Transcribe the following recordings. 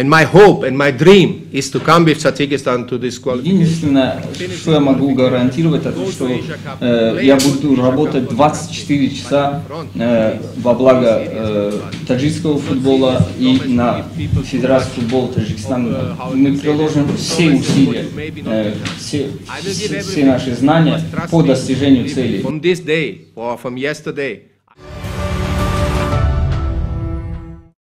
And my hope and my dream is to come with Tajikistan to this qualification. Единственное, что я могу гарантировать, это что я буду работать 24 часа во благо таджикского футбола и на Федерацию футбола Таджикистана. Мы приложим все усилия, все наши знания по достижению цели. From this day or from yesterday.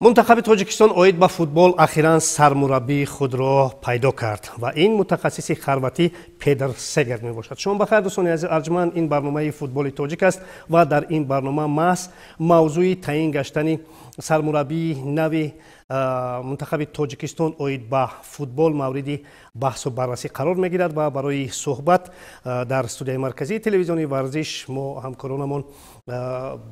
Мунтахаби Тоҷикистон оид ба футбол ахиран сармураббии худро пайдо кард ва ин мутахассиси хорватӣ Петер Сегерт мебошад. Шумо бахайр, дӯстони азиз арҷманд, ин барномаи футболи тоҷик аст ва дар ин барнома маҳз мавзӯи таъин гаштани сармураббии нави мунтахаби Тоҷикистон оид ба футбол мавриди баҳсу баррасӣ қарор мегирад ва барои суҳбат дар студияи марказии телевизиони варзиш мо ҳамкоронамон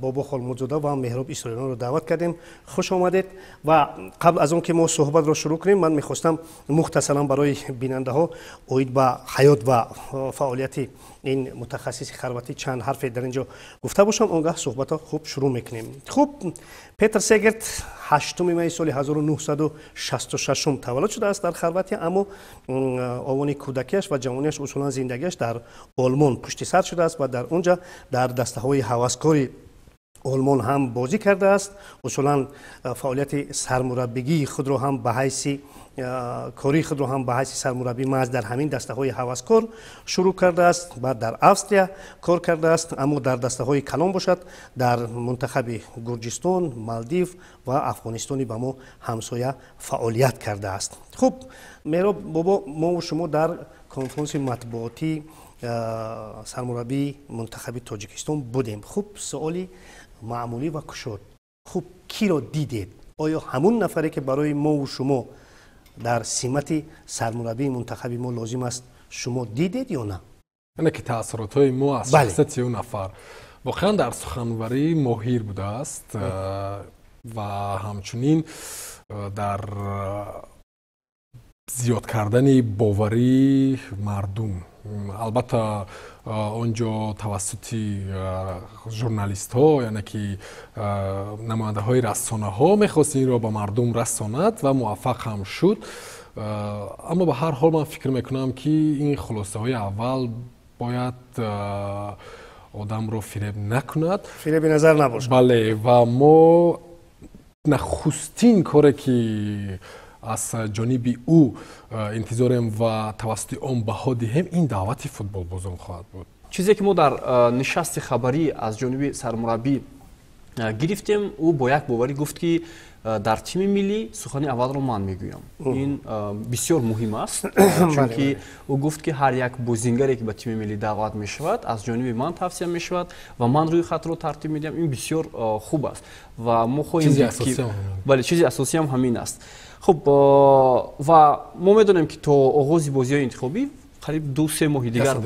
Бобо Холмурзода ва Меҳроб Исроилонро даъват кардем. Хуш омадед ва қабл аз он ки мо суҳбатро шурӯъ кунем, ман мехостам мухтасаран барои бинандаҳо оид ба ҳаёт ва фаъолияти ин мутахассиси хорватӣ чанд ҳарфе дар ин ҷо гуфта бошам, он гаҳ суҳбатро хуб шурӯъ мекунем. Хуб, Петер Сегерт 8 майи соли 1966 таваллуд шудааст дар Хорватия, аммо овони кӯдакиаш ва ҷавониаш, усулан зиндагиаш дар Олмон пушти сар шудааст ва дар он ҷа дар дастаҳои ҳаваскори Олмон ҳам бозӣ кардааст. Усулан фаъолияти сармураббигии худро ҳам ба ҳайси кории худро ҳам ба ҳайси сармураббӣ маҳз дар ҳамин дастаҳои ҳаваскор шурӯъ кардааст. Баъд дар Австрия кор кардааст, аммо дар дастаҳои калон бошад дар мунтахаби Гурҷистон, Малдив ва Афғонистони ба мо ҳамсоя фаъолият кардааст. Хуб, Меҳроб бобо, мову шумо дар конфронси матбуотии сармураббии мунтахаби Тоҷикистон будем. Хуб, суоли маъмулӣ ва кушод. Хуб, киро дидед? Оё ҳамун нафаре ки барои мову шумо дар симати сармураббии мунтахаби мо лозим аст, шумо дидед ё на? Яъне ки таассуротҳои мо аз шахсияти ӯ нафар воқеан дар суханварӣ моҳир будааст ва ҳамчунин дар зиёд кардани боварии мардум. Албатта он ҷо тавассути журналистҳо, яъне ки намояндаҳои расонаҳо мехост инро ба мардум расонад ва муваффақ ҳам шуд. Аммо ба ҳар ҳол ман фикр мекунам, ки ин хулосаҳои аввал бояд одамро фиреб накунад, фиреби назар набошад. Бале, ва мо нахустин коре ки аз ҷониби ӯ интизорем ва тавассути он баҳо диҳем, ин даъвати футболбозон хоҳад буд. Чизе ки мо дар нишасти хабарӣ аз ҷониби сармураббӣ гирифтем, ӯ бо як боварӣ гуфт, ки дар тими миллӣ сухани аввалро ман мегӯям. Ин бисёр муҳим аст, чунки ӯ гуфт, ки ҳар як бозингаре ки ба тими миллӣ даъват мешавад, аз ҷониби ман тавсия мешавад ва ман рӯи хатро тартиб медиҳам. Ин бисёр хуб аст ва мо хоҳем дид, ки бале, чизи асосиам ҳамин аст. Хуб, ва мо медонем, ки то оғози бозиҳои интихобӣ қариб 2-3 моҳи дигар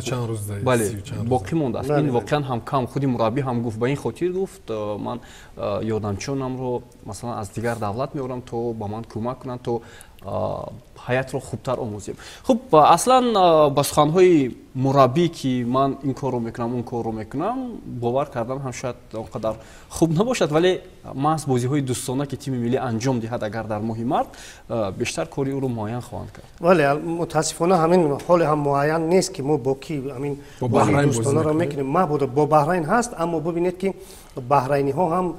боқӣ мондааст. Ин воқеан ҳам кам. Худи мураббӣ ҳам гуфт, ба ин хотир гуфт, ман ёрдамчонамро масалан аз дигар давлат меорам, то ба ман кӯмак кунанд, то ҳаятро хубтар омӯзем. Хуб, аслан ба суханҳои мураббӣ, ки ман ин корро мекунам, он корро мекунам, бовар кардан ҳам шояд он қадар хуб набошад, вале маҳз бозиҳои дӯстона, ки тими миллӣ анҷом диҳад агар дар моҳи март, бештар кори ӯро муайян хоҳанд кард. Бале, мутаассифона ҳамин ҳоле ҳам муайян нест, ки мо бо ки ҳамин бозии дӯстонаро мекунем. Мабодо бо Баҳрайн ҳаст, аммо бибинед, ки баҳрайниҳо ҳам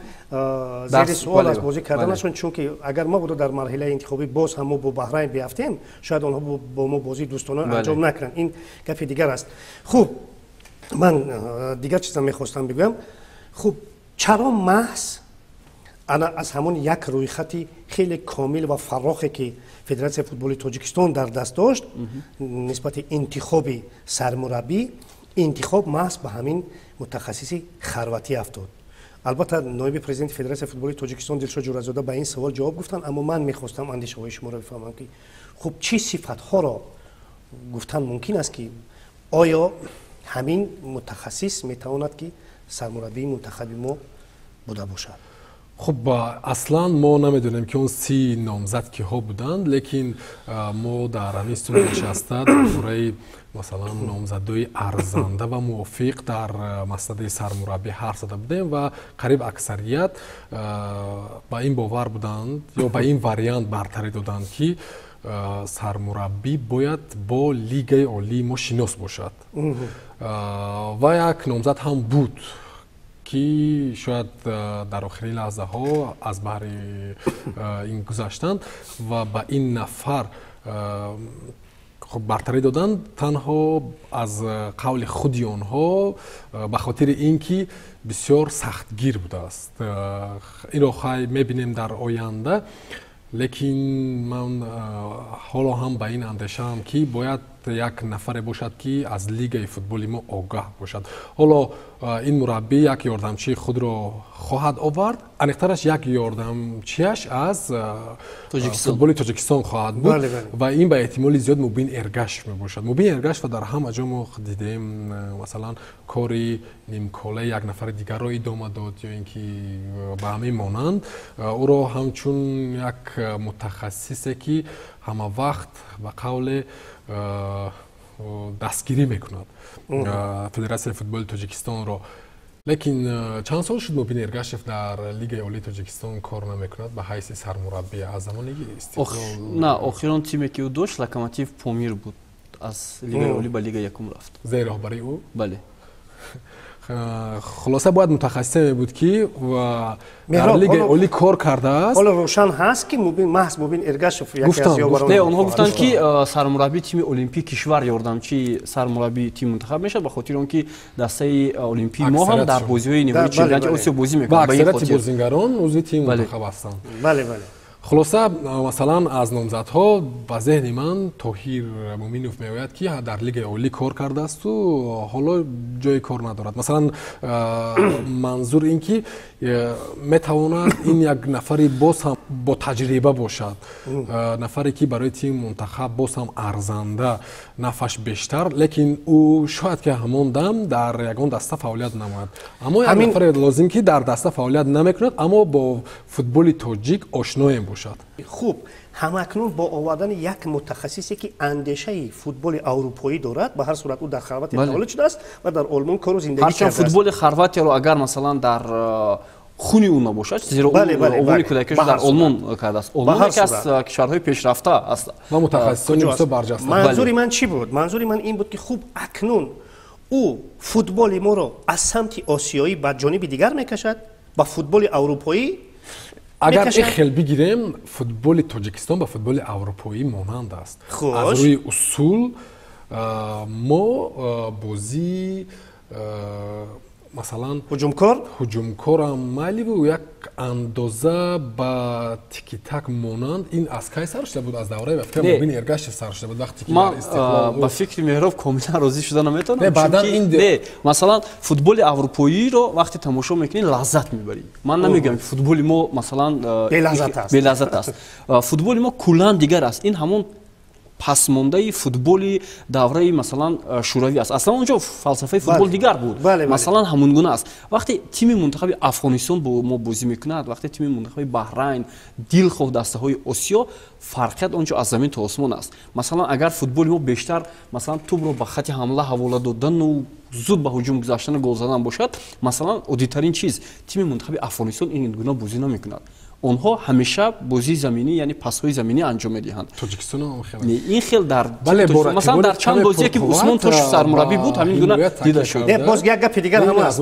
зери суол аз бозӣ карданашон, чунки агар мабодо дар марҳилаи интихобӣ боз ҳам мо бо Баҳрайн биафтем, шояд онҳо бо мо бозии дӯстона анҷом накунанд. Ин гапи дигар аст. Хуб, ман дигар чизам мехостам бигӯям. Хуб, чаро маҳз ана аз ҳамон як рӯйхати хеле комил ва фаррохе, ки Федератсияи футболи Тоҷикистон дар даст дошт, нисбати интихоби сармураббӣ, интихоб маҳз ба ҳамин мутахассиси хорватӣ афтод? Албатта, ноиби президенти Федератсияи футболи Тоҷикистон Дилшод Ҷӯразода ба ин савол ҷавоб гуфтанд, аммо ман мехостам андешаҳои шуморо бифаҳмам, ки хуб, чӣ сифатҳоро гуфтан мумкин аст, ки оё ҳамин мутахассис метавонад, ки сармураббии мунтахаби мо буда бошад? Хуб, аслан мо намедонем, ки он 30 номзад киҳо буданд, лекин мо дар ҳамин студия нишаста дар бораи, масалан, номзадҳои арзанда ва мувофиқ дар маснади сармураббӣ ҳарф зада будем ва қариб аксарият ба ин бовар буданд ё ба ин вариант бартарӣ доданд, ки сармураббӣ бояд бо лигаи олии мо шинос бошад. Ва як номзад ҳам буд, ки шояд дар охирин лаҳзаҳо аз баҳри ин гузаштанд ва ба ин нафар хуб бартарӣ доданд танҳо аз қавли худи онҳо ба хотири ин ки бисёр сахтгир будааст. Инро хай мебинем дар оянда, лекин ман ҳоло ҳам ба ин андешаам, ки бояд як нафаре бошад, ки аз лигаи футболи мо огаҳ бошад. Ҳоло ин мураббӣ як ёрдамчии худро хоҳад овард, аниқтараш як ёрдамчиаш аз футболи Тоҷикистон хоҳад буд ва ин ба эҳтимоли зиёд Мубин Эргашев мебошад. Мубин Эргашев дар ҳама ҷо мо дидем, масалан, кори нимколаи як нафари дигарро идома дод ё ин ки ба ҳамин монанд. Ӯро ҳамчун як мутахассисе, ки ҳама вақт ба қавле дастгирӣ мекунад Федератсияи футболи Тоҷикистонро. Лекин чанд сол шуд, Мубин Эргашев дар Лигаи олии Тоҷикистон кор намекунад ба ҳайси сармураббӣ аз замони Истиқлол. На, охирон тиме, ки ӯ дошт, Локомотив Помир буд, аз Лигаи олӣ ба Лигаи якум рафт. Зери роҳбарии ӯ? Бале. Хулоса, бояд мутахассисе мебуд, ки дар лигаи олӣ кор кардааст. Ҳоло равшан ҳаст, ки маҳз Мубин Эргашев яке аз ёварон? Не, онҳо гуфтанд, ки сармураббии тими олимпии кишвар ёрдамчии сармураббии тими мунтахаб мешавад, ба хотири он ки дастаи олимпии мо ҳам дар бозиҳои ниҳоии чемпионати Осиё бозӣ мекунад. Ва аксарияти бозингарон узви тими мунтахаб ҳастанд. Бале, бале. Хулоса, масалан, аз номзадҳо ба зеҳни ман Тоҳир Муминов меояд, ки дар лигаи олӣ кор кардаасту ҳоло ҷои кор надорад. Масалан, манзур ин ки метавонад ин як нафари боз ҳам бо таҷриба бошад, нафаре, ки барои тими мунтахаб боз ҳам арзанда, нафаш бештар, лекин ӯ шояд ки ҳамон дам дар ягон даста фаъолият намояд. Аммо як нафаре лозим, ки дар даста фаъолият намекунад, аммо бо футболи тоҷик ошноем бошад. Хуб, ҳамакнун бо овардани як мутахассисе, ки андешаи футболи аврупоӣ дорад, ба ҳар сурат ӯ дар Хорватия таваллуд шудааст ва дар Олмон кору зиндагӣ кардааст. Футболи Хорватияро агар, масалан, дар хуни ӯ набошад, зеро овони кӯдакиашро дар Олмон кардааст, Олмон яке аз кишварҳои пешрафта аст. Ва мутахассисони бисёр барҷаста. Манзури ман чӣ буд? Манзури ман ин буд, ки хуб, акнун ӯ футболи моро аз самти осиёӣ ба ҷониби дигар мекашад, ба футболи аврупоӣ. Агар ин хел бигирем, футболи Тоҷикистон ба футболи аврупоӣ монанд аст аз рӯи усул. Мо бозии, масалан, ҳуҷумкор. Ҳуҷумкорам майливу як андоза ба тикитак монанд. Ин аз кай сар шуда буд? Аз давраи, ба фикр, Мубин Эргашев сар шуда буд, вақте ки ман ба фикри Меҳроб комилан розӣ шуда наметавонам. Не, масалан, футболи аврупоиро вақте тамошо мекунӣ, лаззат мебарӣ. Ман намегӯям, ки футболи мо, масалан, белаззат аст. Футболи мо куллан дигар аст. Ин ҳамон пасмондаи футболи давраи, масалан, шӯравӣ аст. Аслан он ҷо фалсафаи футбол дигар буд, масалан, ҳамон гуна аст. Вақте тими мунтахаби Афғонистон бо мо бозӣ мекунад, вақте тими мунтахаби Баҳрайн, дилхоҳ дастаҳои Осиё, фарқият он ҷо аз замин то осмон аст. Масалан, агар футболи мо бештар, масалан, тӯбро ба хати ҳамла ҳавола додану зуд ба ҳуҷум гузаштану гол задан бошад, масалан, оддитарин чиз, тими мунтахаби Афғонистон ин гуна бозӣ намекунад. Онҳо ҳамеша бозии заминӣ, яъне пасҳои заминӣ анҷом медиҳанд. Ин хел дар, масалан, дар чанд бозие, ки Усмон Тошев сармураббӣ буд, ҳамин гуна дида шуд. Боз як гапи дигар ҳам аст,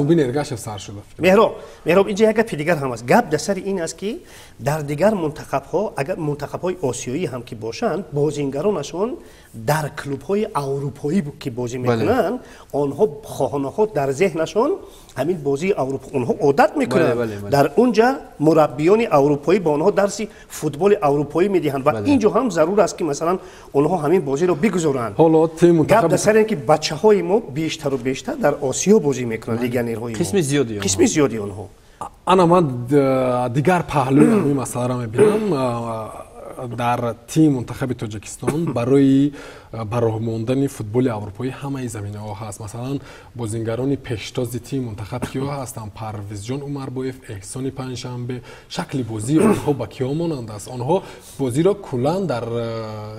Меҳроб. Меҳроб, инҷа як гапи дигар ҳам аст. Гап дар сари ин аст, ки дар дигар мунтахабҳо, агар мунтахабҳои осиёӣ ҳам ки бошанд, бозингаронашон дар клубҳои аврупоӣ ки бозӣ мекунанд, онҳо хоҳонахоҳ дар зеҳнашон ҳамин бозии аврупо онҳо одат мекунанд. Дар он ҷа мураббиёни аврупоӣ ба онҳо дарси футболи аврупоӣ медиҳанд ва ин ҷо ҳам зарур аст, ки, масалан, онҳо ҳамин бозиро бигузоранд. Гап дар саре, ки бачаҳои мо бештару бештар дар Осиё бозӣ мекунанд, легионерҳои қисми зиёди. Қисми зиёди онҳо. Ана ман дигар паҳлӯи ҳамин масъаларо мебинам. Дар тими мунтахаби Тоҷикистон барои ба роҳ мондани футболи аврупоӣ ҳамаи заминаҳо ҳаст. Масалан, бозингарони пештози тими мунтахаб киҳо ҳастанд? Парвизҷон Умарбоев, Эҳсони Панҷшанбе. Шакли бозии онҳо ба киҳо монанд аст? Онҳо бозиро куллан дар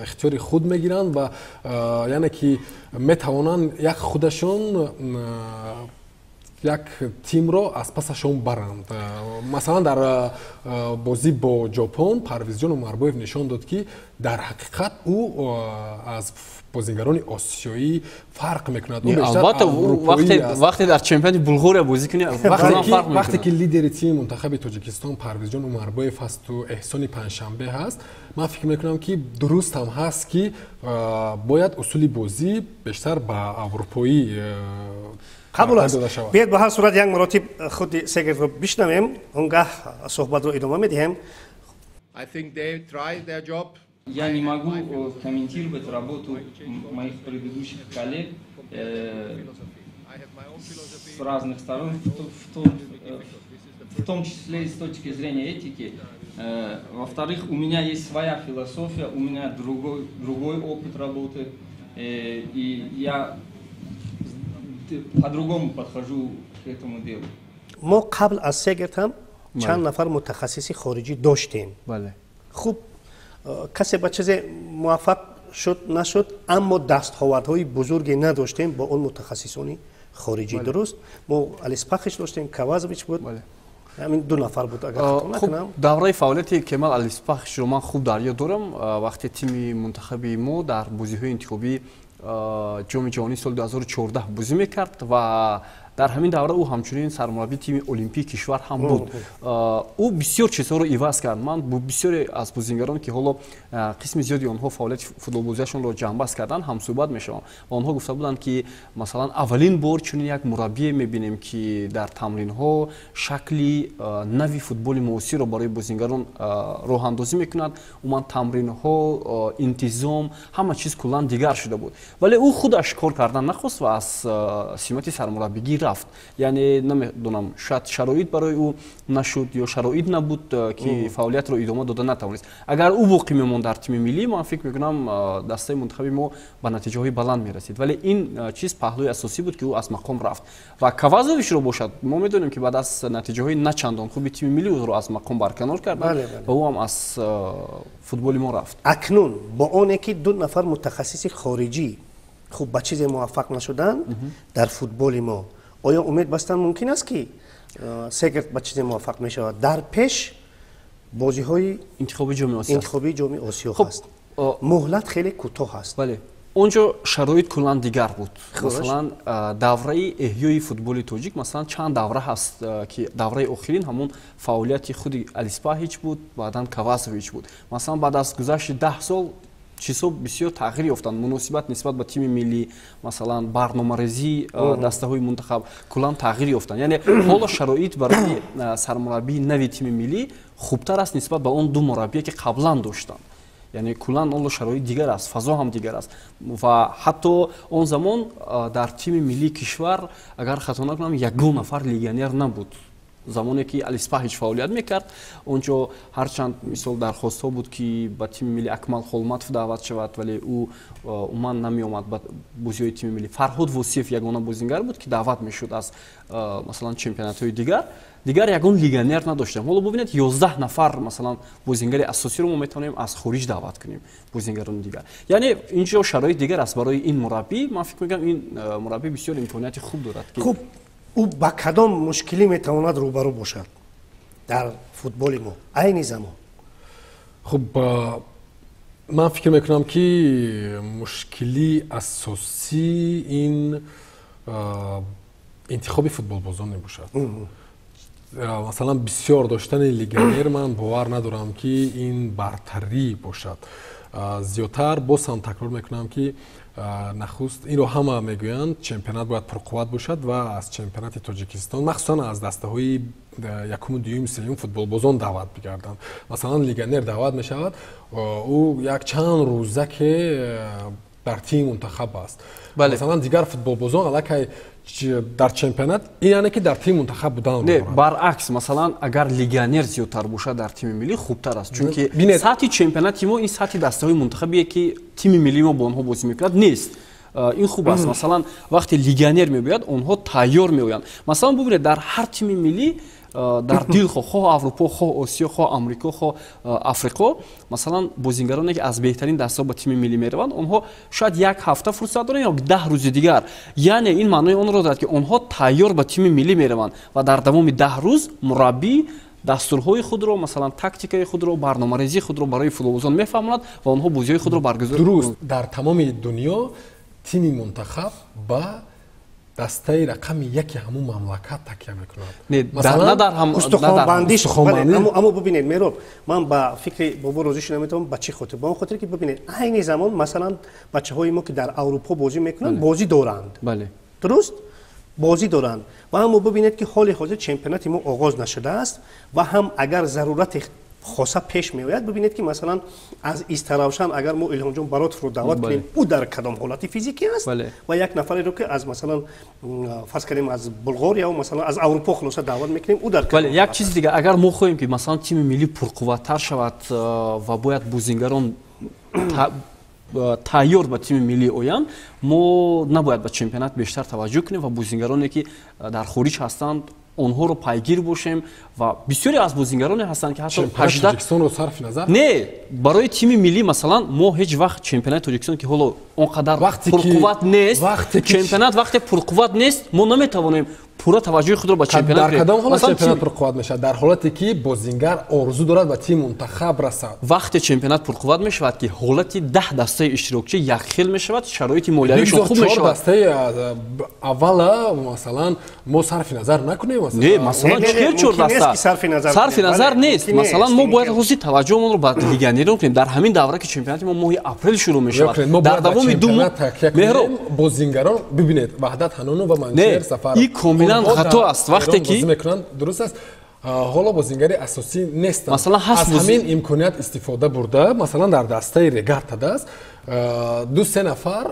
ихтиёри худ мегиранд ва яъне ки метавонанд як худашон як тимро аз пасашон баранд. Масалан, дар бозӣ бо Ҷопон Парвизҷон Умарбоев нишон дод, ки дар ҳақиқат ӯ аз бозингарони осиёӣ фарқ мекунад. Албатта, вақте дар чемпионати Булғория бозӣ кунӣ. Вақте ки лидери тими мунтахаби Тоҷикистон Парвизҷон Умарбоев ҳасту Эҳсони Панҷшанбе ҳаст, ман фикр мекунам, ки дуруст ҳам ҳаст, ки бояд усули бозӣ бештар ба аврупоӣ қабул аст. Биёед, ба ҳар сурат як маротиб худи Сегертро бишнавем, он гаҳ суҳбатро идома медиҳем. Я не могу комментировать работу моих предыдущих коллег с разных сторон, в том числе и с точки зрения этики. Во-вторых, у меня есть своя философия, у меня другой опыт работы, и я по-другому подхожу к этому делу. Мо қабл аз Сегерт ҳам чанд нафар мутахассиси хориҷӣ доштем. Хуб, касе ба чизе муваффақ шуд, нашуд, аммо дастовардҳои бузурге надоштем бо он мутахассисони хориҷӣ, дуруст? Мо Алиспахич доштем, Кавазович буд, ҳамин ду нафар буд, агар хато накунам. Давраи фаъолияти Кемал Алиспахичро ман хуб дар ёд дорам, вақте тими мунтахаби мо дар бозиҳои интихобии Ҷоми ҷаҳонии соли 2014 бозӣ мекард ва дар ҳамин давра ӯ ҳамчунин сармураббии тими олимпии кишвар ҳам буд. Ӯ бисёр чизҳоро иваз кард. Ман бо бисёре аз бозингарон, ки ҳоло қисми зиёди онҳо фаъолияти футболбозиашонро ҷамъбаст карданд, ҳамсӯҳбат мешавам ва онҳо гуфта буданд, ки масалан, аввалин бор чунин як мураббие мебинем, ки дар тамринҳо шакли нави футболи муосирро барои бозингарон роҳандозӣ мекунад. Умуман, тамринҳо, интизом, ҳама чиз куллан дигар шуда буд, вале ӯ худаш кор кардан нахост ва аз симати сармураббигӣ рафт. Яъне намедонам, шояд шароит барои ӯ нашуд ё шароит набуд, ки фаъолиятро идома дода натавонист. Агар ӯ боқӣ мемонд дар тими миллӣ, ман фикр мекунам, дастаи мунтахаби мо ба натиҷаҳои баланд мерасид, вале ин чиз паҳлӯи асосӣ буд, ки ӯ аз мақом рафт. Ва Кавазовичро бошад, мо медонем, ки баъд аз натиҷаҳои начандон хуби тими миллӣ ӯро аз мақом барканор карданд ва ӯ ҳам аз футболи мо рафт. Акнун бо оне ки ду нафар мутахассиси хориҷӣ хуб ба чизе муваффақ нашуданд дар футболи мо, оё умед бастан мумкин аст, ки Сегерт ба чизе муваффақ мешавад? Дар пеш бозиҳои интихоби Ҷоми Осиё, интихобии Ҷоми Осиё ҳаст, муҳлат хеле кӯтоҳ аст. Бале, он ҷо шароит куллан дигар буд. Масалан, давраи эҳёи футболи тоҷик, масалан, чанд давра ҳаст, ки давраи охирин ҳамон фаъолияти худи Алиспаҳич буд, баъдан Кавасович буд. Масалан, баъд аз гузашти 10 сол чизҳо бисёр тағйир ёфтанд: муносибат нисбат ба тими миллӣ, масалан, барномарезии дастаҳои мунтахаб куллан тағйир ёфтанд. Яъне ҳоло шароит барои сармураббии нави тими миллӣ хубтар аст нисбат ба он ду мураббие, ки қаблан доштанд. Яъне куллан ҳоло шароит дигар аст, фазо ҳам дигар аст. Ва ҳатто он замон дар тими миллии кишвар, агар хато накунам, ягон нафар легионер набуд, замоне ки Алиспаҳич фаъолият мекард он ҷо. Ҳарчанд, мисол, дархостҳо буд, ки ба тими милли Акмал Холматов даъват шавад, вале ӯ умуман намеомад ба бозиҳои тими миллӣ. Фарҳод Восиев ягона бозингар буд, ки даъват мешуд аз, масалан, чемпионатҳои дигар. Дигар ягон легионер надоштем. Ҳоло бубинед, 11 нафар, масалан, бозингари асосиро мо метавонем аз хориҷ даъват кунем, бозингарони дигар. Яъне ин ҷо шароит дигар аст барои ин мураббӣ. Ман фикр мекунам, ин мураббӣ бисёр имконияти хуб дорад. Хуб, ӯ ба кадом мушкилӣ метавонад рӯбарӯ бошад дар футболи мо айни замон? Хуб, ман фикр мекунам, ки мушкилии асосӣ ин интихоби футболбозон мебошад. Масалан, бисёр доштани легионер, ман бовар надорам, ки ин бартарӣ бошад. Зиёдтар, боз ҳам такрор мекунам, ки нахуст инро ҳама мегӯянд, чемпионат бояд пурқувват бошад ва аз чемпионати Тоҷикистон, махсусан аз дастаҳои якуму, дуюм, сеюм футболбозон даъват бигарданд. Масалан, легионер даъват мешавад, ӯ як чанд рӯза ке Дар тими мунтахаб аст. Масалан, дигар футболбозон аллакай дар чемпионат, ин яъне ки дар тими мунтахаб будан. Не, баръакс, масалан, агар легионер зиёдтар бошад дар тими миллӣ, хубтар аст, чунки сатҳи чемпионати мо ин сатҳи дастаҳои мунтахабие, ки тими миллии мо бо онҳо бозӣ мекунад, нест. Ин хуб аст. Масалан, вақте легионер мебояд, онҳо тайёр меоянд. Масалан, бубинед, дар ҳар тими миллӣ дар дилхоҳ, хоҳ Аврупо, хоҳ Осиё, хоҳ Амрико, хоҳ Африқо, масалан, бозингароне, ки аз беҳтарин дастаҳо ба тими миллӣ мераванд, онҳо шояд як ҳафта фурсат доранд ё 10 рӯзи дигар. Яъне ин маънои онро дорад, ки онҳо тайёр ба тими миллӣ мераванд ва дар давоми 10 рӯз мураббӣ дастурҳои худро, масалан, тактикаи худро, барномарезии худро барои футболбозон мефаҳмонад ва онҳо бозиҳои худро баргузор. Дуруст, дар тамоми дунё тими мунтахаб ба дастаи рақами яки ҳамун мамлакат такя мекунад. Устухонбандиш. Аммо бубинед, Меҳроб, ман ба фикри бобо розӣ шуда наметавонам. Ба чӣ хотир? Ба он хотир, ки бубинед, айни замон, масалан, бачаҳои мо, ки дар Аврупо бозӣ мекунанд, бозӣ доранд, дуруст, бозӣ доранд. Ва аммо бубинед, ки ҳоли ҳозир чемпионати мо оғоз нашудааст ва ҳам агар зарурати хоса пеш меояд, бубинед, ки масалан, аз Истаравшан агар мо Илҳомҷон Баротовро даъват кунем, ӯ дар кадом ҳолати физикӣ аст, ва як нафареро, ки аз, масалан, фарз кардем, аз Булғория, масалан, аз Аврупо, хулоса, даъват мекунем, ӯ дар Бале, як чизи дигар: агар мо хоҳем, ки масалан, тими миллӣ пурқувваттар шавад ва бояд бозингарон тайёр ба тими миллӣ оянд, мо набояд ба чемпионат бештар таваҷҷӯҳ кунем ва бозингароне, ки дар хориҷ ҳастанд, онҳоро пайгир бошем. Ва бисёре аз бозингароне ҳастанд, ки ҳатто Тоҷикистонро сарфи назар. Не, барои тими миллӣ, масалан, мо ҳеҷ вақт чемпионати Тоҷикистон, ки ҳоло он қадар пурқувват нест, чемпионат вақте пурқувват нест, мо наметавонем пурра таваҷҷӯҳи худро ба чемпионат. Дар кадом ҳолат чемпионат пурқувват мешавад? Дар ҳолате ки бозингар орзу дорад ба тими мунтахаб расад. Вақте чемпионат пурқувват мешавад, ки ҳолати 10 дастаи иштирокчӣ якхел мешавад, шароити молиявишон хуб мешавад. Дастаи аввала, масалан, мо сарфи назар накунем. Не, масалан, чӣ хел чор даста сарфи назар нест? Масалан, мо бояд ҳозир таваҷҷӯҳамонро ба легионерон кунем дар ҳамин давра, ки чемпионати мо моҳи апрел шурӯъ мешавад. Дар давоми 2 моҳ, Меҳроб, бозингарон, бибинед, Ваҳдат Ҳанонов ва Манчеҳр Сафаров. Ин комилан хато аст. Вақте ки мекунанд, дуруст аст, ҳоло бозингари асосӣ нестанд. Масалан, аз ҳамин имконият истифода бурда, масалан, дар дастаи Регар-ТадАЗ ду се нафар,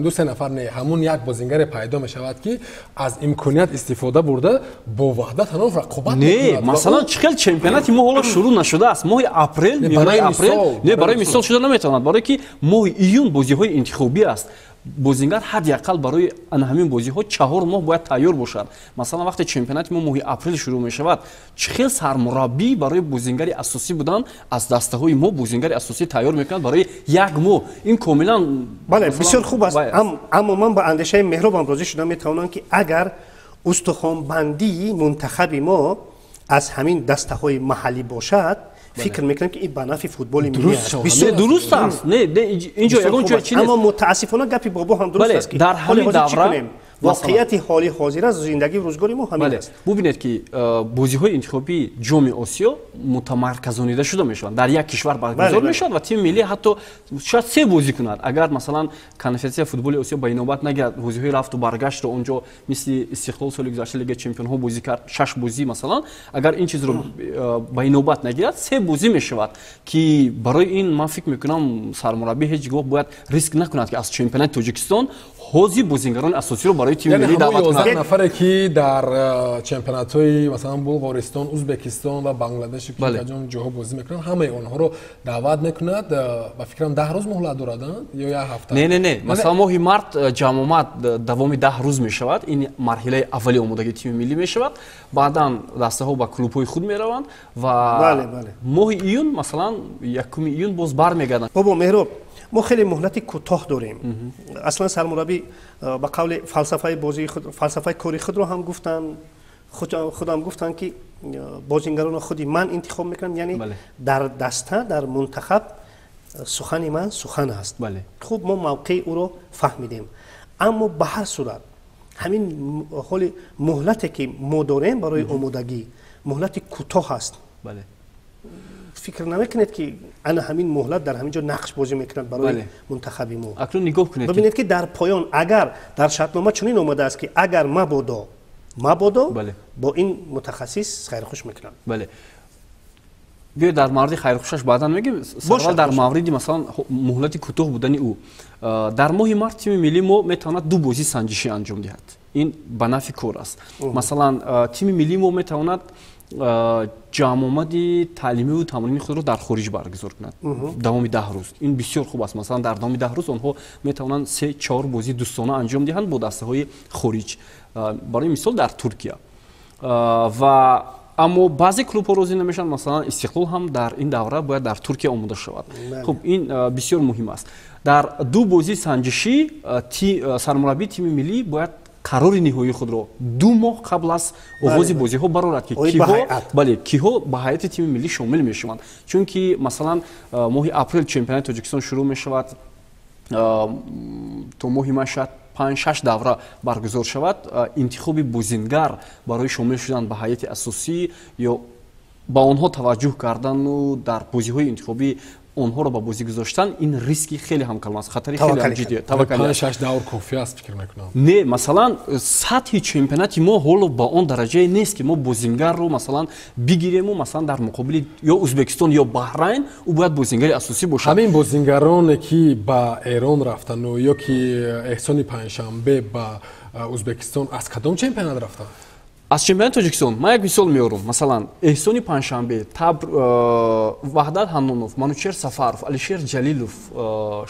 ду се нафар не, ҳамун як бозингаре пайдо мешавад, ки аз имконият истифода бурда бо Ваҳдат Ҳанонов рақобат. Не, масалан, чӣ хел чемпионати мо ҳоло шурӯъ нашудааст, моҳи апрел, миёнаи апрел. Не, барои мисол шуда наметавонад, барое ки моҳи июн бозиҳои интихобӣ аст. Бозингар ҳадди ақал барои ана ҳамин бозиҳо 4 моҳ бояд тайёр бошад. Масалан, вақте чемпионати мо моҳи апрел шурӯъ мешавад, чӣ хел сармураббӣ барои бозингари асосӣ будан аз дастаҳои мо бозингари асосӣ тайёр мекунад барои як моҳ? Ин комилан Бале, бисёр хуб аст, аммо ман ба андешаи Меҳробам розӣ шуда метавонам, ки агар устухонбандии мунтахаби мо аз ҳамин дастаҳои маҳаллӣ бошад, фикр мекунам, ки ин ба нафъи футболи миллӣ аст. Дуруст аст, не, инҷо ягон ҷой чи нест. Аммо мутаассифона гапи бобо ҳам дуруст аст, ки дар ҳамин давра воқеияти ҳоли ҳозир аст, зиндагии рӯзгори мо ҳамин аст. Бубинед, ки бозиҳои интихобии Ҷоми Осиё мутамарказонида шуда мешаванд, дар як кишвар баргузор мешавад ва тими миллӣ ҳатто шояд се бозӣ кунад. Агар, масалан, Конфедератсияи футболи Осиё ба инобат нагирад бозиҳои рафту баргаштро, онҷо мисли Истиқлол соли гузашта Лигаи чемпионҳо бозӣ кард, шаш бозӣ. Масалан, агар ин чизро ба инобат нагирад, се бозӣ мешавад, ки барои ин ман фикр мекунам, сармураббӣ ҳеҷ гоҳ бояд риск накунад, ки аз чемпионати Тоҷикистон ҳозир бозингарони асосиро барои тими миллӣ даъват кунад. Нафаре, ки дар чемпионатҳои, масалан, Булғористон, Узбекистон ва Бангладеш, ҷоҳо бозӣ мекунанд, ҳамаи онҳоро даъват мекунад. Ба фикрам, 10 рӯз муҳлат дорад ё як ҳафта. Не, не, не, масалан, моҳи март ҷамъомад давоми 10 рӯз мешавад. Ин марҳилаи аввали омодагии тими миллӣ мешавад. Баъдан дастаҳо ба клубҳои худ мераванд ва моҳи июн, масалан, 1 июн боз бармегарданд. Бобо Меҳроб, мо хеле муҳлати кӯтоҳ дорем. Аслан сармураббӣ ба қавли фалсафаи бозии худ, фалсафаи кори худро ҳам гуфтанд, худам гуфтанд, ки бозингаронро худи ман интихоб мекунам, яъне дар даста, дар мунтахаб сухани ман сухан аст. Хуб, мо мавқеи ӯро фаҳмидем, аммо ба ҳар сурат ҳамин ҳоли муҳлате, ки мо дорем барои омодагӣ, муҳлати кӯтоҳ аст. Фикр намекунед, ки ана ҳамин муҳлат дар ҳамин ҷо нақш бозӣ мекунад барои мунтахаби мо? Акнун нигоҳ кунед. Бибинед, ки дар поён, агар дар шартнома чунин омадааст, ки агар мабодо бо ин мутахассис хайрхуш мекунанд. Бале. Биё дар мавриди хайрхушаш баъдан мегӯем. Савол дар мавриди масалан муҳлати кӯтоҳ будани ӯ. Дар моҳи март тими миллии мо метавонад ду бозии санҷишӣ анҷом диҳад. Ин ба нафъи кор аст. Масалан, тими миллии мо метавонад ҷамъомади таълимиву тамринии худро дар хориҷ баргузор кунад давоми 10 рӯз. Ин бисёр хуб аст. Масалан, дар давоми 10 рӯз онҳо метавонанд 3-4 бозии дӯстона анҷом диҳанд бо дастаҳои хориҷ, барои мисол дар Туркия. Ва аммо баъзе клубҳо розӣ намешаванд. Масалан, Истиқлол ҳам дар ин давра бояд дар Туркия омода шавад. Хуб, ин бисёр муҳим аст. Дар ду бозии санҷишӣ сармураббии тими миллӣ бояд қарори ниҳоии худро 2 моҳ қабл аз оғози бозиҳо барорад, ки киҳо ба ҳайати тими миллӣ шомил мешаванд. Чунки масалан моҳи апрел чемпионати Тоҷикистон шурӯъ мешавад, то моҳи май шояд 5-6 давра баргузор шавад. Интихоби бозингар барои шомил шудан ба ҳайати асосӣ ё ба онҳо таваҷҷӯҳ кардану дар бозиҳои интихобӣ онҳоро ба бозӣ гузоштан, ин риски хеле ҳам калон аст, хатари хеле ҳам ҷиддӣ. 5-6 давр кофӣ аст, фикр мекунам. Не, масалан, сатҳи чемпионати мо ҳоло ба он дараҷае нест, ки мо бозингарро масалан бигирему масалан дар муқобили ё Ӯзбекистон ё Баҳрайн ӯ бояд бозингари асосӣ бошад. Ҳамин бозингароне ки ба Эрон рафтану ё ки Эҳсони Панҷшанбе ба Ӯзбекистон аз кадом чемпионат рафтанд? Аз чемпионати Тоҷикистон. Ман як мисол меорам. Масалан, Эҳсони Панҷшанбе, Ваҳдат Ҳаннонов, Манучер Сафаров, Алишер Ҷалилов,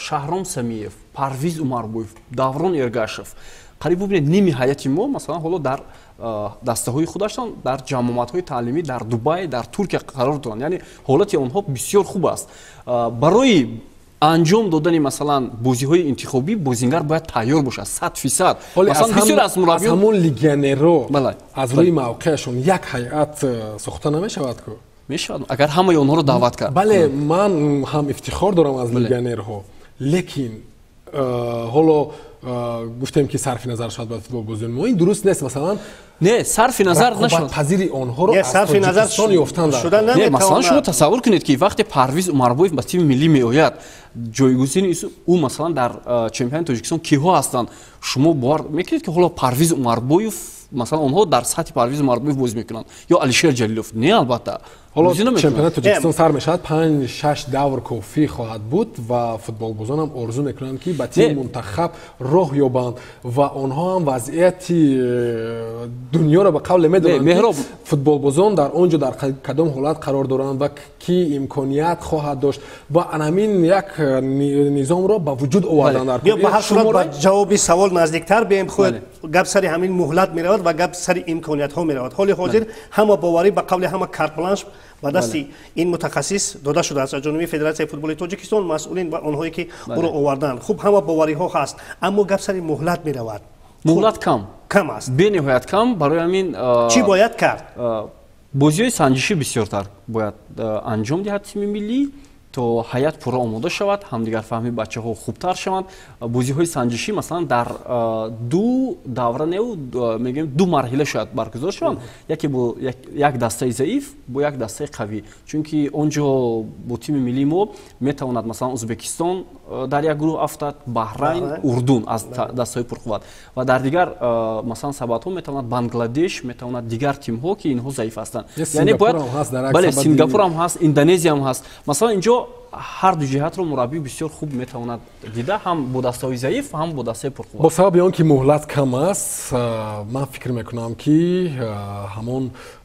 Шаҳром Самиев, Парвиз Умарбоев, Даврон Эргашев. Қариб бубинед, ними ҳайати мо масалан ҳоло дар дастаҳои худашон дар ҷамъомадҳои таълимӣ дар Дубай, дар Туркия қарор доранд. Яъне ҳолати онҳо бисёр хуб аст. Барои анҷом додани масалан бозиҳои интихобӣ бозингар бояд тайёр бошад 100%. Масалан, бисёр аз мураббиён ҳамон легионерро аз рӯи мавқеашон як ҳайат сохта намешавад ку? Мешавад, агар ҳамаи онҳоро даъват кард. Бале, ман ҳам ифтихор дорам аз легионерҳо, лекин ҳоло гуфтем ки сарфи назар шавад ба футболбозиёни мо, ин дуруст нест. Масалан, не, сарфи назар нашуд. Рақобатпазири онҳоро аз Тоҷикистон ёфтан дар. Не, масалан, шумо тасаввур кунед, ки вақте Парвиз Умарбоев ба тими миллӣ меояд, ҷойгузини ӯ масалан дар чемпионати Тоҷикистон киҳо ҳастанд? Шумо бовар мекунед, ки ҳоло Парвиз Умарбоев, масалан, онҳо дар сатҳи Парвиз Умарбоев бозӣ мекунанд ё Алишер Ҷалилов? Не, албатта. Ҳоло чемпионати Тоҷикистон сар мешавад, 5-6 давр кофӣ хоҳад буд ва футболбозон ҳам орзу мекунанд, ки ба тими мунтахаб роҳ ёбанд ва онҳо ҳам вазъияти дунёро ба қавле медонанд, футболбозон дар он ҷо дар кадом ҳолат қарор доранд ва ки имконият хоҳад дошт ва ҳамин як низомро ба вуҷуд овардан дар. Биё ба ҳар сурат ба ҷавоби савол наздиктар бием. Худ гап сари ҳамин муҳлат меравад ва гап сари имкониятҳо меравад. Ҳоли ҳозир ҳама боварӣ ба қавли ҳама карт-бланш ба дасти ин мутахассис дода шудааст аз ҷониби Федератсияи футболи Тоҷикистон, масъулин ва онҳое ки ӯро оварданд. Хуб, ҳама бовариҳо ҳаст, аммо гап сари муҳлат меравад. Муҳлат кам аст, бениҳоят кам. Барои ҳамин чӣ бояд кард? Бозиҳои санҷишӣ бисёртар бояд анҷом диҳад тими миллӣ, то ҳайат пурра омода шавад, ҳамдигарфаҳми бачаҳо хубтар шаванд. Бозиҳои санҷишӣ масалан дар ду давра неу мегӯем ду марҳила шояд баргузор шаванд, яке бо як дастаи заиф, бо як дастаи қавӣ. Чунки он ҷо бо тими миллии мо метавонад масалан Ӯзбекистон дар як гурӯҳ афтад, Баҳрайн, Урдун аз дастаҳои пурқувват, ва дар дигар масалан сабадҳо метавонад Бангладеш, метавонад дигар тимҳо, ки инҳо заиф ҳастанд. Яъне бояд, бале, Сингапур ҳам ҳаст, Индонезия ҳам ҳаст. Масалан, инҷо ҳар ду ҷиҳатро мураббӣ бисёр хуб метавонад дида, ҳам бо дастаҳои заиф, ҳам бо дастаи пурқувват. Бо сабаби он ки муҳлат кам аст, ман фикр мекунам, ки ҳамон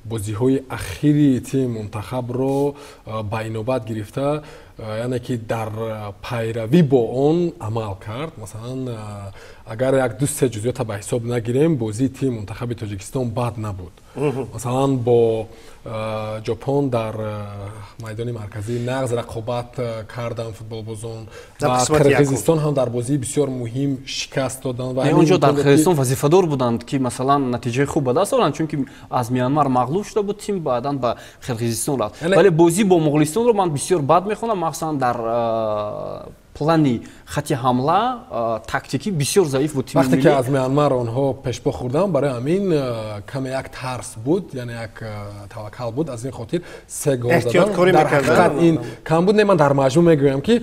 бозиҳои ахири тими мунтахабро ба инобат гирифта, яъне ки дар пайравӣ бо он амал кард. Масалан, агар як ду се ҷузъиёта ба ҳисоб нагирем, бозии тими мунтахаби Тоҷикистон бад набуд. Масалан, бо Ҷопон дар майдони марказӣ нағз рақобат карданд футболбозон ва Қирғизистон ҳам дар бозии бисёр муҳим шикаст доданд. Он ҷо дар Қирғизистон вазифадор буданд, ки масалан натиҷаи хуб ба даст оранд, чунки аз Мянмар мағлуб шуда буд тим, баъдан ба Қирғизистон рафт. Вале бозӣ бо Моғулистонро ман бисёр бад мехонам, махсусан дар плани хати ҳамла тактикӣ бисёр заиф буд. Вақте ки аз Мянмар онҳо пешпо хӯрданд, барои ҳамин каме як тарс буд, яъне як таваккал буд. Аз ин хотир 3 гол заданд. Дар ҳақиқат ин кам буд. Не, ман дар маҷмӯъ мегӯям, ки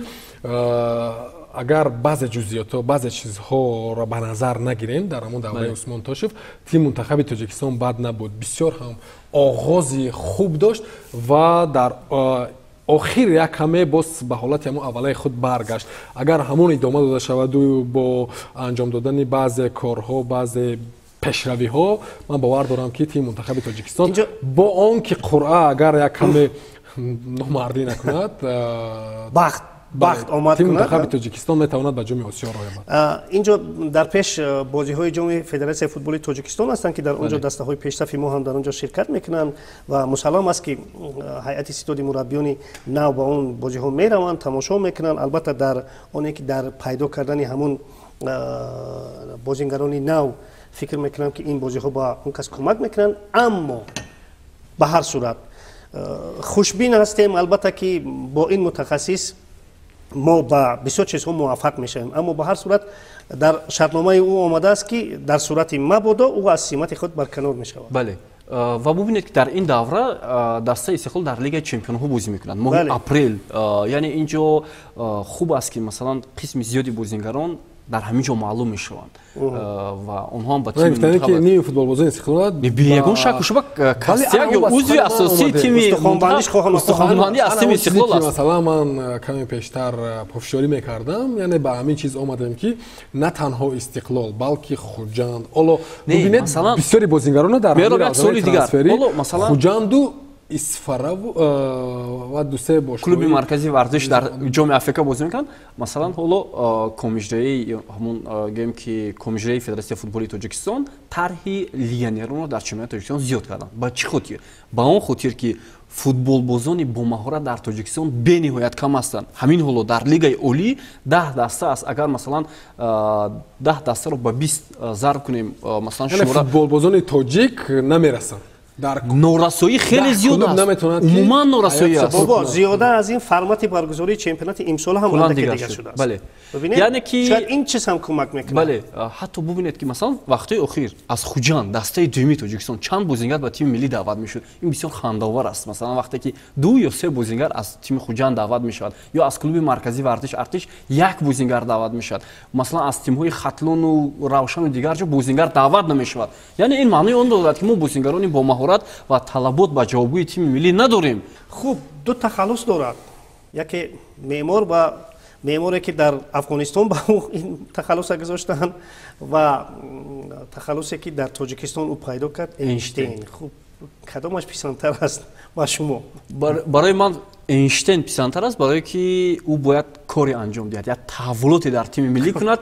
Агар баъзе ҷузъиётҳо, баъзе чизҳоро ба назар нагирем, дар ҳамон давраи Усмон Тошев тими мунтахаби Тоҷикистон бад набуд, бисёр ҳам оғози хуб дошт ва дар охир як каме боз ба ҳолати ҳамон аввалаи худ баргашт. Агар ҳамон идома дода шаваду бо анҷом додани баъзе корҳо, баъзе пешравиҳо, ман бовар дорам, ки тими мунтахаби Тоҷикистон бо он ки қуръа агар як каме номардӣ накунад, бахт омад. Тими мунтахаби Тоҷикистон метавонад ба Ҷоми Осиё роҳ ёбад. Инҷо дар пеш бозиҳои Ҷоми Федератсияи футболи Тоҷикистон ҳастанд, ки дар он ҷо дастаҳои пешсафи мо ҳам дар он ҷо ширкат мекунанд ва мусаллам аст, ки ҳайати ситоди мураббиёни нав ба он бозиҳо мераванд, тамошо мекунанд. Албатта, дар оне ки дар пайдо кардани ҳамун бозингарони нав, фикр мекунам, ки ин бозиҳо ба он кас кӯмак мекунанд. Аммо ба ҳар сурат хушбин ҳастем, албатта, ки бо ин мутахассис мо ба бисёр чизҳо муваффақ мешавем. Аммо ба ҳар сурат дар шартномаи ӯ омадааст, ки дар сурати мабодо ӯ аз симати худ барканор мешавад. Бале, ва бубинед, ки дар ин давра дастаи Истиқлол дар Лигаи чемпионҳо бозӣ мекунад, моҳи апрел. Яъне ин ҷо хуб аст, ки масалан қисми зиёди бозингарон дар ҳамин ҷо маълум мешаванд ва онҳо ҳам ба тими ними футболбозони Истиқлол ягон шаку шуба кастяк ё узви асосии тими устухонбандӣ аз тими Истиқлол аст. Масалан, ман каме пештар пофишорӣ мекардам, яъне ба ҳамин чиз омадем, ки на танҳо Истиқлол, балки Хуҷанд. Ҳоло бубинед, бисёри бозингарона дар трансфери Хуҷанду Исфараву ва дусе бош клуби марказии варзиш дар Ҷоми Африка бозӣ мекунанд. Масалан, ҳоло комиссияи ҳамон, гӯем ки комиссияи Федератсияи футболи Тоҷикистон тарҳи легионеронро дар чемпионати Тоҷикистон зиёд карданд. Ба чӣ хотир? Ба он хотир, ки футболбозони бомаҳорат дар Тоҷикистон бениҳоят кам ҳастанд. Ҳамин ҳоло дар Лигаи олӣ 10 даста аст. Агар масалан 10 дастаро ба 20 зарб кунем, масалан, футболбозони тоҷик намерасанд. Норасоӣ хеле зиёд аст, умуман норасоӣ аст. Бобо, зиёда аз ин формати баргузории чемпионати имсол ҳам андаке дигар шудааст. Бале, яъне ки шояд ин чиз ҳам кӯмак мекунад. Бале, ҳатто бубинед, ки масалан вақтҳои охир аз Хуҷанд, дастаи дуюми Тоҷикистон, чанд бозингар ба тими миллӣ даъват мешуд. Ин бисёр хандаовар аст. Масалан, вақте ки ду ё се бозингар аз тими Хуҷанд даъват мешавад ё аз клуби марказии варзиш Артиш як бозингар даъват мешавад, масалан, аз тимҳои Хатлону Равшану дигар ҷо бозингар даъват намешавад. Яъне ин маънои он дорад, ки мо бозингарони бомаҳорат ва талабот ба ҷавобгӯи тими миллӣ надорем. Хуб, ду тахаллус дорад: яке меъмор ва меъморе, ки дар Афғонистон ба ӯ ин тахаллуса гузоштанд, ва тахаллусе, ки дар Тоҷикистон ӯ пайдо кард, Эйнштейн. Хуб, кадомаш писандтар аст ба шумо? Барои ман Эйнштейн писандтар аст, барое ки ӯ бояд коре анҷом диҳад, як таҳаввулоте дар тими миллӣ кунад,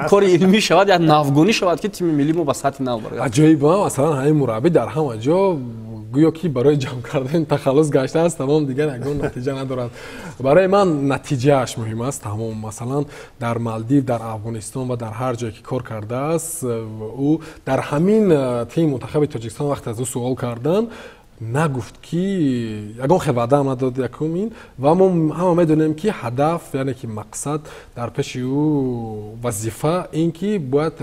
кори илмӣ шавад, як навгонӣ шавад, ки тими миллӣ мо ба сатҳи нав барояд. Аҷоиб, масалан, ҳамин мураббӣ дар ҳама ҷо гӯё ки барои ҷамъ кардани тахаллус гаштааст, тамом, дигар ягон натиҷа надорад. Барои ман натиҷааш муҳим аст, тамом. Масалан, дар Малдив, дар Афғонистон ва дар ҳар ҷое ки кор кардааст, ӯ дар ҳамин тими мунтахаби Тоҷикистон вақте аз ӯ суол карданд, нагуфт, ки ягон хел ваъдаам надод. Якум ин, ва мо ҳама медонем, ки ҳадаф, яъне ки мақсад дар пеши ӯ, вазифа ин ки бояд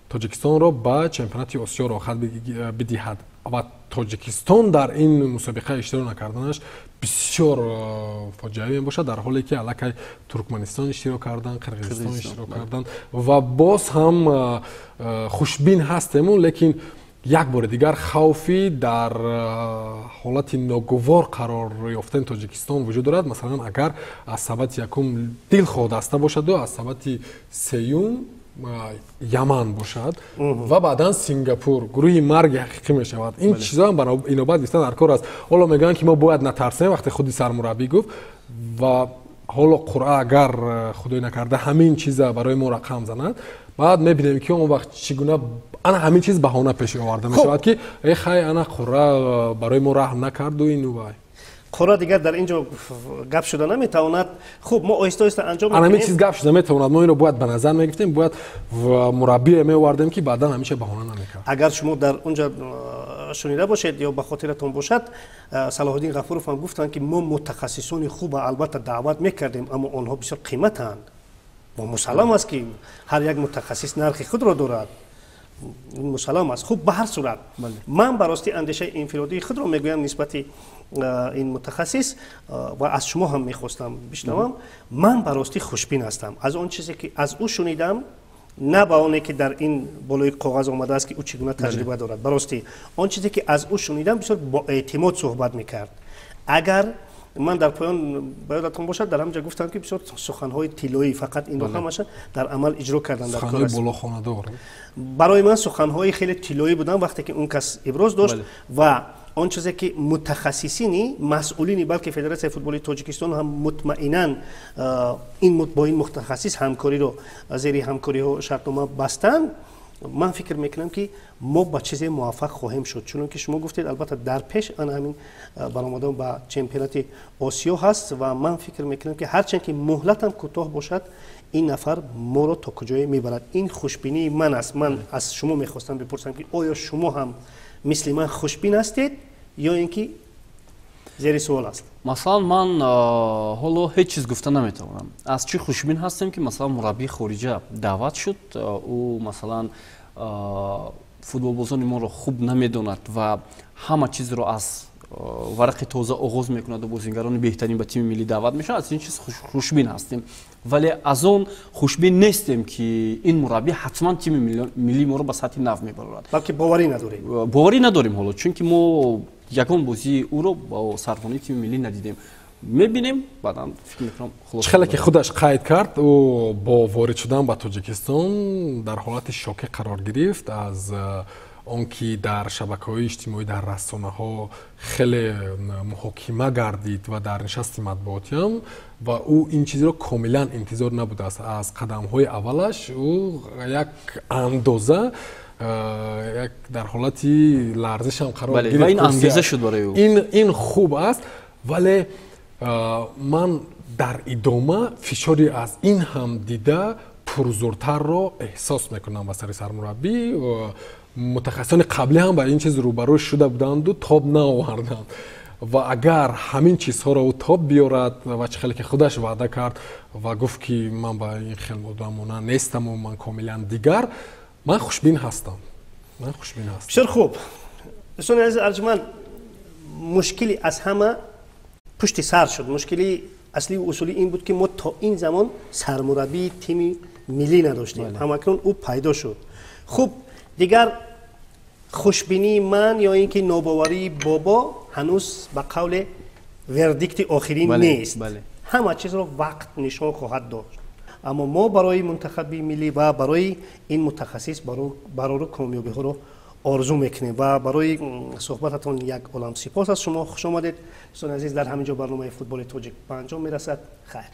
Тоҷикистонро ба чемпионати Осиё роҳхат бидиҳад ва Тоҷикистон дар ин мусобиқа иштирок накарданаш бисёр фоҷиавӣ мебошад, дар ҳоле ки аллакай Туркманистон иштирок карданд, Қирғизистон иштирок карданд. Ва боз ҳам хушбин ҳастему, лекин як бори дигар хавфи дар ҳолати ногувор қарор ёфтани Тоҷикистон вуҷуд дорад. Масалан, агар аз сабати якум дилхоҳ даста бошаду аз сабати сеюм Яман бошад ва баъдан Сингапур, гурӯҳи марги ҳақиқӣ мешавад. Ин чизоам инобат гирифтан дар кор аст. Ҳоло мегӯянд, ки мо бояд натарсем, вақте худи сармураббӣ гуфт. Ва ҳоло қуръа агар худой накарда ҳамин чиза барои мо рақам занад, баъд мебинем, ки он вақт чӣ гуна ана ҳамин чиз баҳона пеш оварда мешавад, ки э хай, ана қуръа барои мо раҳм накарду ину вай. Қуръа дигар дар ин ҷо гап шуда наметавонад. Хуб, мо оҳиста оҳиста анҷом ана ҳамин чиз гап шуда метавонад. Мо инро бояд ба назар мегирифтем, бояд мураббие меовардем, ки баъдан ҳамеша баҳона намекард. Агар шумо дар он ҷо шунида бошед ё ба хотиратон бошад, Салоҳиддин Ғафуров ҳам гуфтанд, ки мо мутахассисони хуба албатта даъват мекардем, аммо онҳо бисёр қиматанд ва мусаллам аст, ки ҳар як мутахассис нархи худро дорад. Ин мусаллам аст. Хуб, ба ҳар сурат ман ба ростӣ андешаи инфиродии худро мегӯям нисбати ин мутахассис ва аз шумо ҳам мехостам бишнавам. Ман ба ростӣ хушбин ҳастам аз он чизе ки аз ӯ шунидам, на ба оне ки дар ин болои коғаз омадааст ки ӯ чӣ гуна таҷриба дорад. Ба ростӣ он чизе ки аз ӯ шунидам, бисёр боэътимод суҳбат мекард. Агар ман дар поён ба ёдатон бошад, дар ҳамҷа гуфтам ки бисёр суханҳои тиллоӣ, фақат инро ҳамаша дар амал иҷро кардан дар кор аст. Барои ман суханҳои хеле тиллоӣ буданд вақте ки он кас иброз дошт ва он чизе ки мутахассисини масъулини балки Федератсияи футболи Тоҷикистон ҳам мутмаинан ин бо ин мутахассис ҳамкориро зери ҳамкориҳо шартнома бастанд. Ман фикр мекунам ки мо ба чизе муваффақ хоҳем шуд, чунон ки шумо гуфтед, албатта дар пеш ана ҳамин баромадан ба чемпионати Осиё ҳаст ва ман фикр мекунам ки ҳарчанд ки муҳлатам кӯтоҳ бошад, ин нафар моро то куҷое мебарад. Ин хушбинии ман аст. Ман аз шумо мехостам бипурсам ки оё шумо ҳам мисли ман хушбин ҳастед ё ин ки зери суол аст? Масалан, ман ҳоло ҳеҷ чиз гуфта наметавонам. Аз чӣ хушбин ҳастем ки масалан мураббии хориҷа даъват шуд, ӯ масалан футболбозони моро хуб намедонад ва ҳама чизро аз варақи тоза оғоз мекунад ва бозингарони беҳтарин ба тими миллӣ даъват мешавад. Аз ин чиз хушбин ҳастем, вале аз он хушбин нестем ки ин мураббӣ ҳатман тими миллии моро ба сатҳи нав мебарорад. Балки боварӣ надорем. Боварӣ надорем ҳоло, чунки мо ягон бозии ӯро бо сархонаи тими миллӣ надидем. Мебинем, баъдан фикр мекунам. Чӣ хеле ки худаш қайд кард, ӯ бо ворид шудан ба Тоҷикистон дар ҳолати шоке қарор гирифт аз он ки дар шабакаҳои иҷтимоӣ, дар расонаҳо хеле муҳокима гардид ва дар нишасти матбуотиам, ва ӯ ин чизро комилан интизор набудааст. Аз қадамҳои аввалаш ӯ як андоза як дар ҳолати ларзишам қарор гирифт. Ва ин ангеза шуд барои ӯ. Ин хуб аст, вале ман дар идома фишори аз ин ҳам дида пурзуртарро эҳсос мекунам ба сари сармураббӣ. Мутахассисони қаблӣ ҳам ба ин чиз рӯбарӯ шуда буданду тоб наоварданд ва агар ҳамин чизҳоро ӯ тоб биёрад ва чӣ хеле ки худаш ваъда кард ва гуфт ки ман ба ин хел одамона нестаму ман комилан дигар, ман хушбин ҳастам. Ман хушбин ҳастам. Бисёр хуб. Дӯстони азиз арҷманд, мушкили аз ҳама пушти сар шуд. Мушкили аслию усулӣ ин буд ки мо то ин замон сармураббии тими миллӣ надоштем. Ҳамакнун ӯ пайдо шуд. Хуб, дигар хушбинии ман ё ин ки нобоварии бобо ҳанӯз ба қавле вердикти охирин нест. Ҳама чизро вақт нишон хоҳад дошт. Аммо мо барои мунтахаби миллӣ ва барои ин мутахассис барору комёбиҳоро орзу мекунем ва барои суҳбататон як олам сипос аз шумо. Хуш омадед, дӯстони азиз. Дар ҳамин ҷо барномаи футболи тоҷик ба анҷом мерасад. Хайр.